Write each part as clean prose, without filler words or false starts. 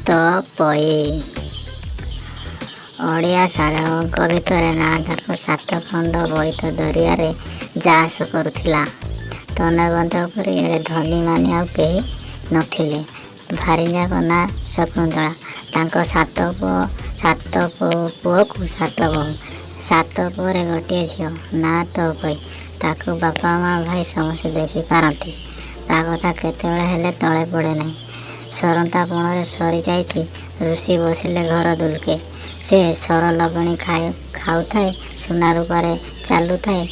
ତପଇ। ଓଡ଼ିଆ ସାଧବଙ୍କ ଭିତରେ ନାଁ ଡାକ ସାତଖଣ୍ଡ ବୋଇତ ଦରିଆରେ ଯାଆସ କରୁଥିଲା। ଧନବନ୍ତ ପରି ଏଡ଼େ ଧନୀମାନି ଆଉ କେହି ନଥିଲେ। ଭାରିଯାଙ୍କ ନାଁ ଶକୁନ୍ତଳା। ତାଙ୍କ ସାତ ପୁଅ, ସାତ ପୁଅକୁ ସାତ ବୋହୂ। ସାତ ପୁଅରେ ଗୋଟିଏ ଝିଅ, ନାଁ ତପଇ। ତାକୁ ବାପା, ମା, ଭାଇ ସମସ୍ତେ ଦେଖିପାରନ୍ତି। ତା କଥା କେତେବେଳେ ହେଲେ ତଳେ ପଡ଼େ ନାହିଁ। ସରନ୍ତା ପଣରେ ସରି ଯାଇଛି, ରୁଷି ବସିଲେ ଘର ଦୁଲକେ। ସେ ସର ଲବଣୀ ଖାଉଥାଏ, ସୁନା ରୂପାରେ ଚାଲୁଥାଏ।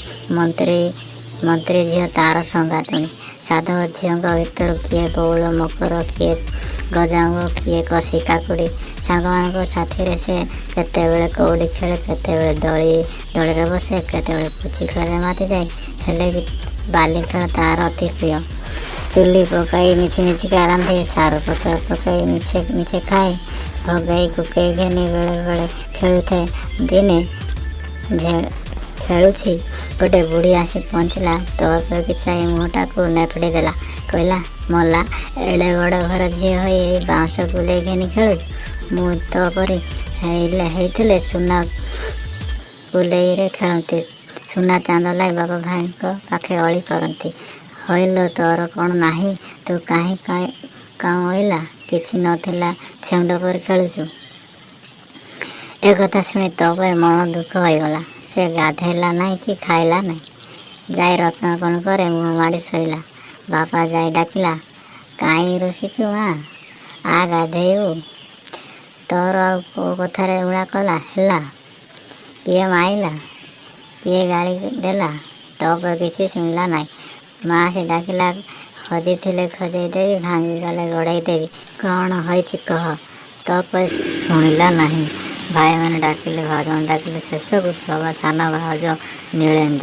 ମନ୍ତ୍ରୀ ଝିଅ ତାର ସଙ୍ଗାତୁଣୀ। ସାଧବ ଝିଅଙ୍କ ଭିତରୁ କିଏ ବଉଳ ମକର, କିଏ ଗଜାମୁଗ, କିଏ କଷି କାକୁଡ଼ି। ସାଙ୍ଗମାନଙ୍କ ସାଥିରେ ସେ କେତେବେଳେ କଉଡ଼ି ଖେଳେ, କେତେବେଳେ ଦୋଳିରେ ବସେ, କେତେବେଳେ ପୁଚି ଖେଳରେ ମାତିଯାଏ। ହେଲେ ବି ବାଲି ଖେଳ ତାର ଅତି ପ୍ରିୟ। ଚୁଲି ପକାଇ ମିଛି ମିଛିକା ରାନ୍ଧେ, ସାରୁ ପତ୍ର ପକାଇ ମିଛେ ମିଛେ ଖାଏ। ଭଗେଇ କୁକେଇ ଘେନି ବେଳେ ବେଳେ ଖେଳୁଥାଏ। ଦିନେ ଖେଳୁଛି, ଗୋଟେ ବୁଢ଼ୀ ଆସି ପହଞ୍ଚିଲା। ତପଇକି ଚାହିଁ ମୁହଁଟାକୁ ନେଫେଡ଼ି ଦେଲା। କହିଲା, "ମଲା, ଏଡ଼େ ବଡ଼ ଘର ଝିଅ ହୋଇ ଏଇ ବାଉଁଶ କୁଲେଇ ଘେନି ଖେଳୁଛୁ? ମୁଁ ତୋ ପରି ହେଇଥିଲେ ସୁନା କୁଲେଇରେ ଖେଳନ୍ତି, ସୁନା ଚାନ୍ଦ ଲାଇ ବାପ ଭାଇଙ୍କ ପାଖେ ଅଳି କରନ୍ତି। ହଇଲୋ, ତୋର କ'ଣ ନାହିଁ? ତୁ କାହିଁ କାଉଁଇଲା, କିଛି ନଥିଲା ଛେଉଣ୍ଡ ପରି ଖେଳୁଛୁ?" ଏ କଥା ଶୁଣି ତପଇ ମନ ଦୁଃଖ ହୋଇଗଲା। ସେ ଗାଧୋଇଲା ନାହିଁ କି ଖାଇଲା ନାହିଁ। ଯାଇ ରତ୍ନକଣକରେ ମୁହଁ ମାଡ଼ି ଶୋଇଲା। ବାପା ଯାଇ ଡାକିଲା, "କାହିଁ ରୁଷିଛୁ ମା? ଆ ଗାଧୋଇବୁ। ତୋର ଆଉ କୋଉ କଥାରେ ଊଣା କଲା ହେଲା? କିଏ ମାଇଲା? କିଏ ଗାଳି ଦେଲା?" ତପଇ କିଛି ଶୁଣିଲା ନାହିଁ। ମା ଆସି ଡାକିଲା, "ହଜିଥିଲେ ଖୋଜେଇ ଦେବି, ଭାଙ୍ଗିଗଲେ ଗଢ଼େଇ ଦେବି, କ'ଣ ହୋଇଛି କହ।" ତପଇ ଶୁଣିଲା ନାହିଁ। ଭାଇମାନେ ଡାକିଲେ, ଭାଉଜମାନେ ଡାକିଲେ। ଶେଷକୁ ସବା ସାନ ଭାଉଜ ନୀଳେନ୍ଦୁ